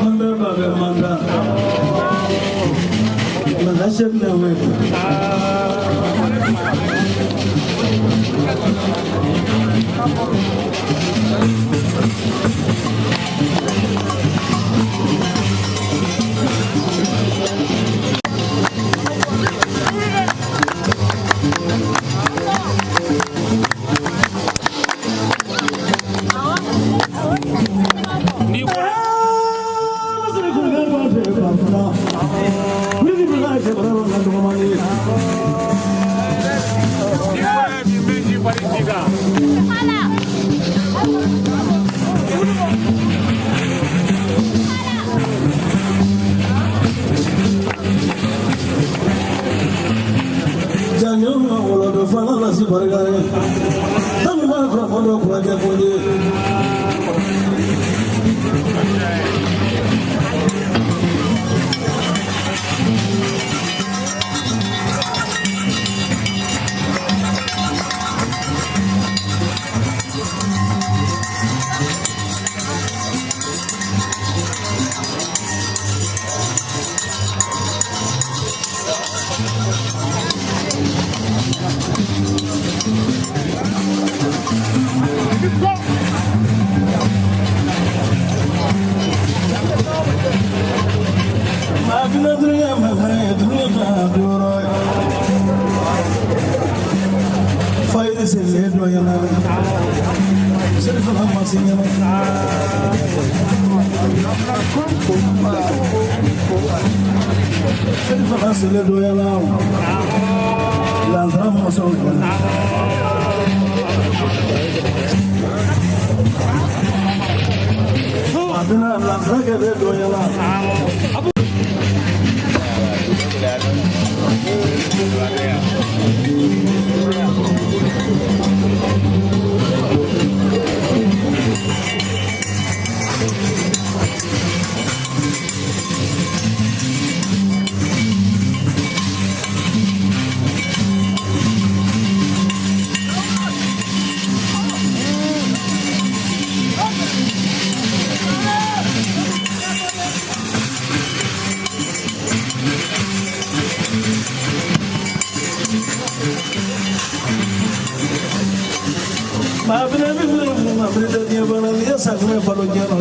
Manda ba bɛ manda. Manda sɛ na wɛ.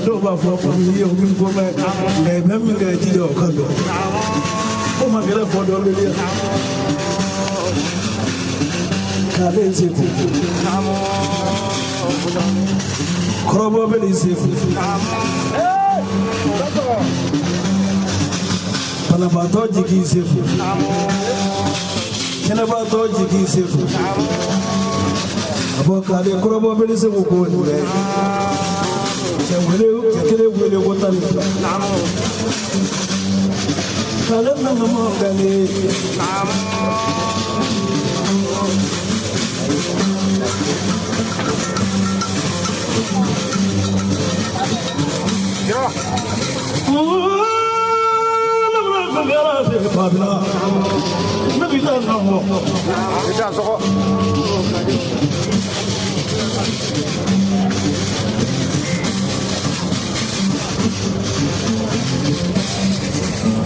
Dɔw b'a fɔ ko n'i ye o min ko mɛn nka i bɛ min kɛ i jija o ka dɔn o ma kɛlɛ fɔ dɔ bɛ yan k'ale se fo kɔrɔbɔ bɛ n'i se fo banabaatɔ jigi se fo kɛnɛbaatɔ jigi se fo a fɔ k'ale kɔrɔbɔ bɛ se ko ko nin bɛɛ cɛ wele cɛ kelen wele ko 12 k'ale nana ma gale.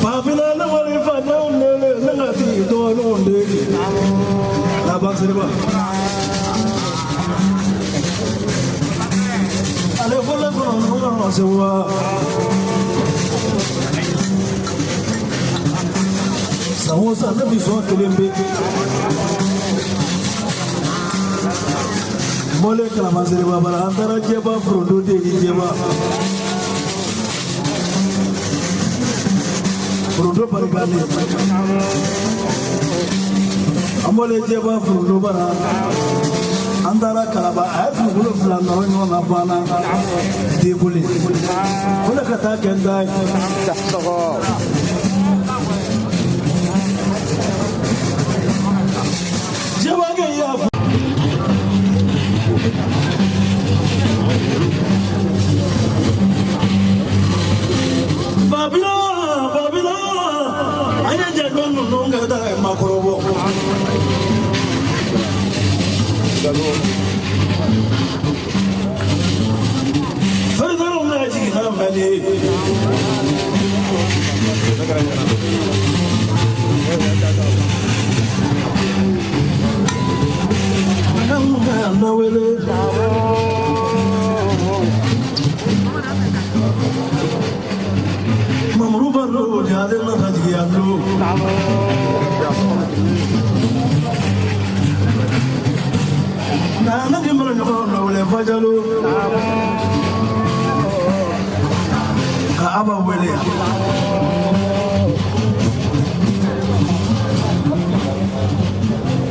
Babila ne wari fa ne lele ne ka ti dɔɔninw de laban siriba ale fɔlɔ kɔnɔ kɔnɔ sewa san o san ne bi sɔn kelen bɛ mɔle kalama siriba bara an taara jɛba forondo de ni jɛba forondo barikalen an bɔlen jɛba forondo bara an taara kalaba a ye dugukolo fila nɔrɔ ɲɔgɔn na banna dekole ko ne ka taa kɛ n ta ye. Jɛbakɛ y'a fɔ. Babila babila an ye jɛdɔn ninnu kɛ taa makɔrɔbɔ. Fɛrɛdɔrɔw n'a jigin diya ne ye. Wele. Mamuru Baro jale na jigiya lo. Nana ni mara ɲɔgɔn na wele fajalo. Ka Aba wele.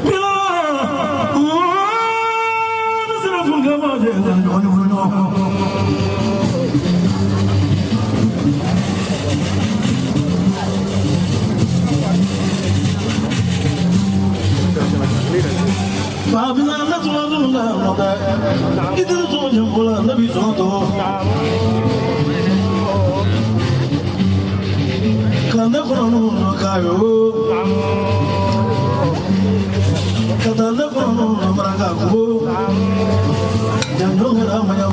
Bila. Ne sera kun kama jɛ ka ɲɔgɔn furu ɲɔgɔn. Babina ne tuma dun la mɔkɛ. I tɛ sɔn jɛnfɔ la ne b'i sɔn tɔ. Ka ne kɔnɔ n'o k'a ye o. Ka taa ne kɔnɔ n'o maraka ko. Janjo kɛra maɲa.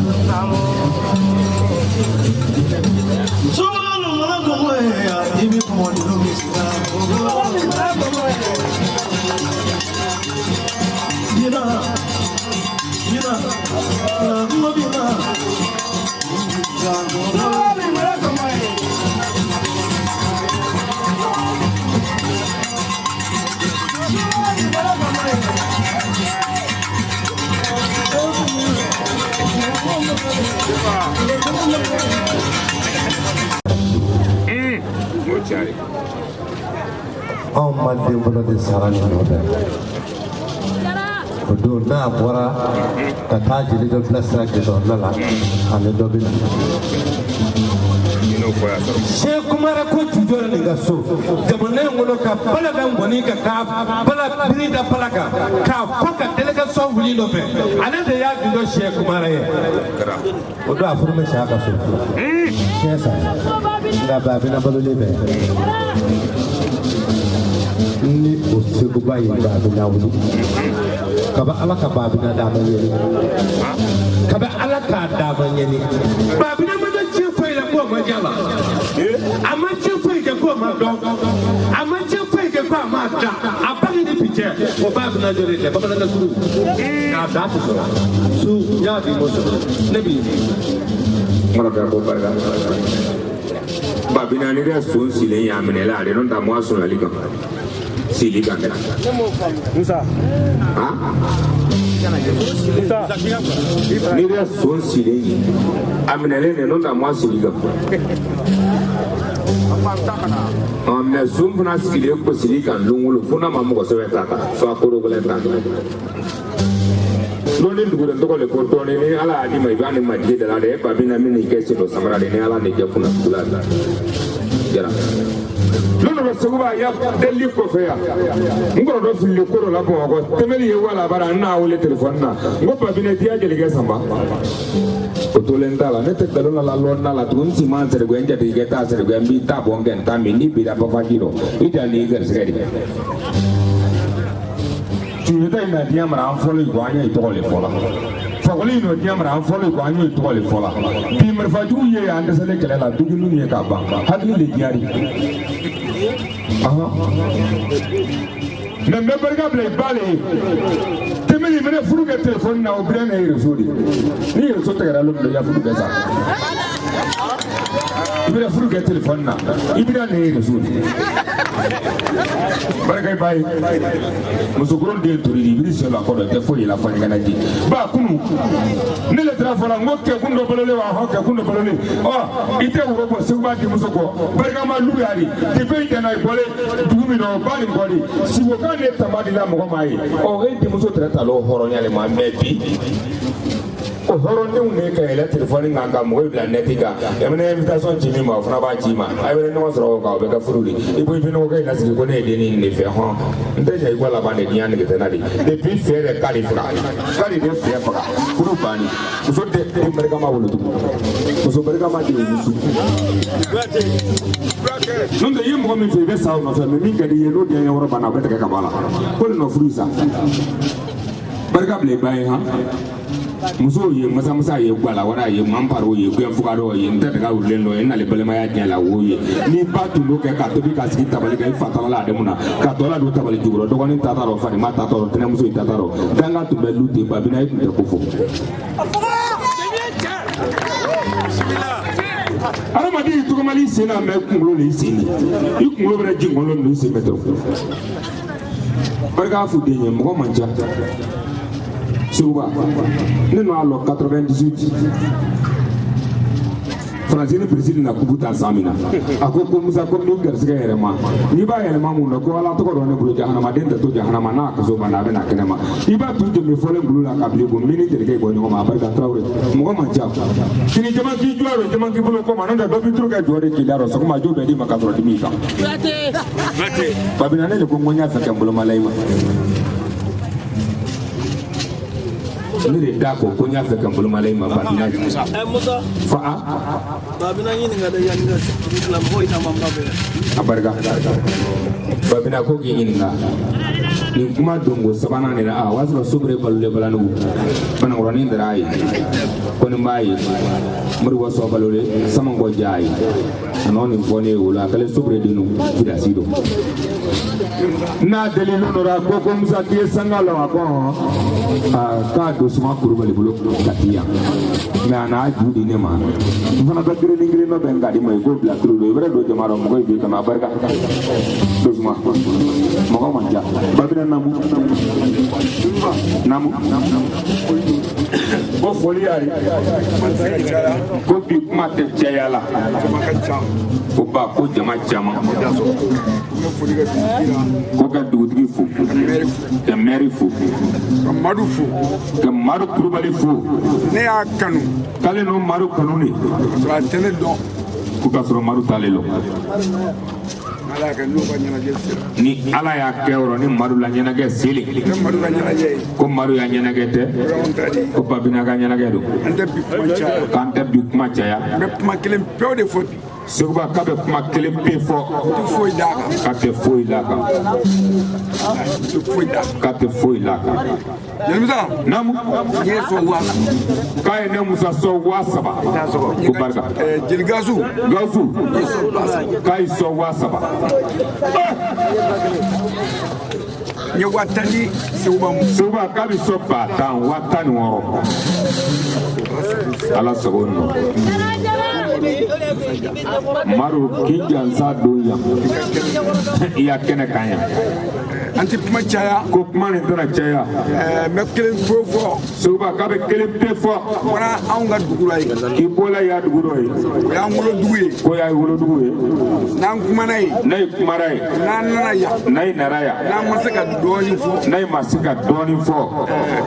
Sumaworo mana kɔngɔ ye ya i bɛ kɔngɔ de l'o sira. Bina, bina, kuma bina. Anw ma den fɔlɔ de sara nin nɔfɛ. O don n'a bɔra ka taa jeli dɔ bilasira gɛdɔrɔn la, ani dɔ bɛ na. Seku Kumara ko jujɔ nin ka so jamana in kɔnɔ ka bala da ngɔni kan, ka bala biri da bala kan, k'a fɔ ka délégation wuli nɔfɛ, ale de y'a jujɔ Seku Kumara ye. O don a furu bɛ siya ka so tiɲɛ sa, nka Babina balolen bɛ ni o seguba ye. Babina wuli kaba Ala ka Babina d'a ma ɲɛni, kaba Ala k'a d'a ma ɲɛni. Babina ma dɔn tiɲɛ foyi la k'o ma diya la, a ma tiɲɛ foyi kɛ k'o ma dɔn, a ma tiɲɛ foyi kɛ k'a ma da a bange ni bi cɛ. O Babina jɔlen tɛ bamanankɛ suru k'a da tɛ sɔrɔ su n y'a di mo sɔrɔ ne b'i. Kɔrɔkɛ ko barika. Babina ni ka son silen y'a minɛ la, ale n'o ta mɔ a sonyali kan sili kan kɛra. Musa. Han? N'i ka son silen ye a minɛlen de n'o ta mɔ a sili kan. Ɔ mɛ son fana sigilen ko sili kan don o don fo n'a ma mɔgɔ sɛbɛn ta kan soit koro gɛlɛn ta kan. Lɔnni dugulen tɔgɔ le ko dɔɔni ni Ala y'a d'i ma, i b'a ni majigi da la de. E Babina min n'i kɛ sen dɔ samara de ni Ala n'i kɛ kunna tugula de jara. N'o nana Seguba ya delili kɔfɛ yan, n kɔrɔ dɔ filili ko dɔ la Bamakɔ tɛmɛli ye wala bara n n'a wele telefɔni na, n ko Babina i y'a jelikɛ sanba o tolen t'a la. Ne tɛ nkalon la lɔn na la tugun, n si ma sɛrɛguya, n jatigikɛ t'a sɛrɛguya, n b'i ta bɔn kɛ n ta min n'i bira bafaji dɔ i dan n'i garisɛgɛ de. Sunjata in na diɲɛ mara an fɔlɔ i kɔ, an y'o tɔgɔ le fɔ la. Fakoli in nɔ diɲɛ mara an fɔlɔ i kɔ, an y'o tɔgɔ le fɔ la. Bi marifajugu ye an dɛsɛlen kɛlɛ la dugu minnu ye k'a ban hakili le diyari. Mɛ n bɛ barika bila i ba le ye tɛmɛni minɛ furu kɛ telefɔni na, o bilɛ ne ye réseau de ni réseau tigɛra lon min na i ya furu kɛ sa. I bɛna furu kɛ telefɔni na, i bɛna ne ye réseau de. Barika i ba ye musokɔrɔ den tori de, i b'i sen don a kɔ dɔ, i tɛ foyi la fɔ ɲɛgɛnɛ ji ba kunu ne le taara fɔla n ko kɛkun dɔ balolen wa hɔn kɛkun dɔ balolen ɔ i tɛ woro bɔ Seguba denmuso kɔ barikama lu y'a di depuis i danna i bɔlen dugu min na o ba nin kɔ de sibokan de tama di la mɔgɔ ma ye ɔ e denmuso tɛrɛ ta l'o hɔrɔnya le ma. Mɛ bi o hɔrɔndenw de ka yɛlɛ telefɔni kan ka mɔgɔw bila nɛti kan, e mana invitation ci min ma, o fana b'a ci ma, a bɛ ɲɔgɔn sɔrɔ o kan, o bɛ kɛ furu de. I ko i bɛ nɔgɔ kɛ i lasigi ko ne ye dennin de fɛ hɔn n tɛ ɲɛ i kɔ laban de diɲɛ nege tɛ na de depuis fɛ de k'ale faga k'ale de fɛ faga furu banni muso tɛ den barikama wolo tugun, muso barikama de ye muso n'o tɛ i ye mɔgɔ min fɛ i bɛ sa o nɔfɛ mɛ min ka di i ye n'o diɲɛ yɔrɔ banna o bɛ tigɛ ka bɔ a la ko nin nɔ furu sa barika bila i ba ye han. Musow ye masamasa ye gwalawara ye manparo ye gɛnfugadɔ ye n tɛ daga wulilen dɔ ye n nale balimaya diɲɛ la wo ye n'i ba tun do kɛ ka tobi ka sigi tabali kan i fa tɔgɔ la a demu na ka tɔ la don tabali jukɔrɔ dɔgɔnin ta t'a rɔ farima ta t'a rɔ tɛnɛmuso ta t'a rɔ danga tun bɛ lu ten Babina i tun tɛ ko fɔ. Adamaden y'i tɔgɔmali i sen na mɛ kunkolo le i sen de i kunkolo bɛna ji ngɔlɔ ninnu i sen bɛ dɔrɔn barika fu den ye mɔgɔ man ca Seguba ne n'o y'a lɔ 98 Faransi ni Brésil na kupu ta san min na a ko ko Musa ko min garisɛgɛ yɛlɛma n'i b'a yɛlɛma mun na ko Ala tɔgɔ dɔn ne bolo jahanamaden tɛ to jahanama n'a kaso banna a bɛ na kɛnɛma i b'a tu jɛnbe fɔlen bolo la ka bilen ko min ni jelikɛ bɔ ɲɔgɔn ma a barika Tarawele mɔgɔ man ca sini jama k'i jɔ a jama k'i bolo kɔ ma n'o tɛ dɔ b'i turu kɛ jɔ de k'i da rɔ sɔgɔma jo bɛɛ d'i ma k'a sɔrɔ dimi kan Babina ne de ko n ko n y'a fɛ kɛ n boloma la i ma ne de da ko ko n y'a fɛ ka n boloma la i ma Babina Musa fa Babina ɲininka dɛ yanni ka se dugu mɔgɔw camanba bɛ a barika Babina ko k'i ɲininka nin kuma donko sabanan de la a o y'a sɔrɔ sobere balolen balanugu banankɔrɔnin dara a ye ko nin b'a ye moribo sɔ balolen samankɔ ja ye a n'o nin fɔ ne ye o la a kɛlen sobere den filasi don n'a deli nora ko ko Musa k'i ye sanga lɔ a ko hɔn aa k'a don suma kulubali bolo ka ti yan mɛ a n'a ju di ne ma n fana bɛ girin girin dɔ bɛ n ka di ma i k'o bila turu don i bɛrɛ don jama rɔ mɔgɔ b'i kama a barika don suma mɔgɔ man ca Babina namu namu ko foli y'a ye ko bi kuma tɛ caya la ko ba ko jama caman ko ka dugutigi fo ka mɛri fo ka Madu fo ka Madu Kulubali fo ne y'a kanu k'ale n'o Madu kanu de ka sɔrɔ a tɛ ne dɔn ko k'a sɔrɔ Madu t'ale lɔn ala y'a kɛ n'o ka ɲɛnajɛ sera ni Ala y'a kɛ yɔrɔ ni Madu la ɲɛnajɛ selen ne Madu ka ɲɛnajɛ ye ko Madu ya ɲɛnajɛ tɛ o y'anw ta de ye ko Babina ka ɲɛnajɛ don an tɛ bi kuma caya k'an tɛ bi kuma caya n bɛ kuma kelen pewu de fɔ bi Seguba k'a bɛ kuma kelen pe fɔ n tɛ foyi d'a kan k'a tɛ foyi la kan n tɛ foyi d'a kan k'a tɛ foyi la kan Jelimusa naamu n ye sɔn 3000 k'a ye ne Musa sɔn 3000 ko barika jeli Gawusu Gawusu n ye sɔn 3000 k'a ye sɔn 3000 n ye 10,000 di Seguba ma Seguba k'a bɛ sɔn 10,000 16,000 Ala sago nɔ Madu k'i jansa don yan i ya kɛnɛ kan yan an tɛ kuma caya ko kuma nin tɛna caya n bɛ kelen pewu fɔ Seguba k'a bɛ kelen pe fɔ bɔra anw ka dugu la yen k'i bɔla y'a dugu dɔ ye o y'an wolodugu ye ko y'a wolodugu ye n'an kumana yen n'a ye kumara ye n'an nana yan n'a ye nara yan n'an ma se ka dɔɔnin fɔ n'a ye ma se ka dɔɔnin fɔ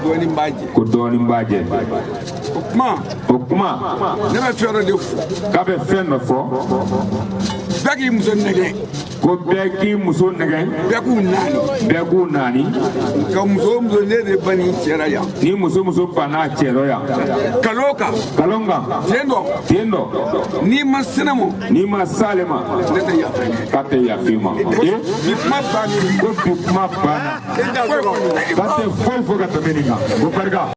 dɔɔnin b'a jɛ ko dɔɔnin b'a jɛ o kuma o kuma ne bɛ fɛn dɔ de fɔ k'a bɛ fɛn dɔ fɔ bɛɛ k'i muso nɛgɛn ko bɛɛ k'i muso nɛgɛn bɛɛ k'u naani bɛɛ k'u naani ka muso o muso ne de ba ni cɛ la yan ni muso muso banna cɛ rɔ yan kalon kan kalon kan ten dɔ ten dɔ n'i ma sɛnɛ mɔ n'i ma s'ale ma ne tɛ yafa i ma k'a tɛ yafa i ma bi kuma banna ko bi kuma banna e t'a sɔrɔ k'a tɛ foyi fɔ ka tɛmɛ nin kan ko barika.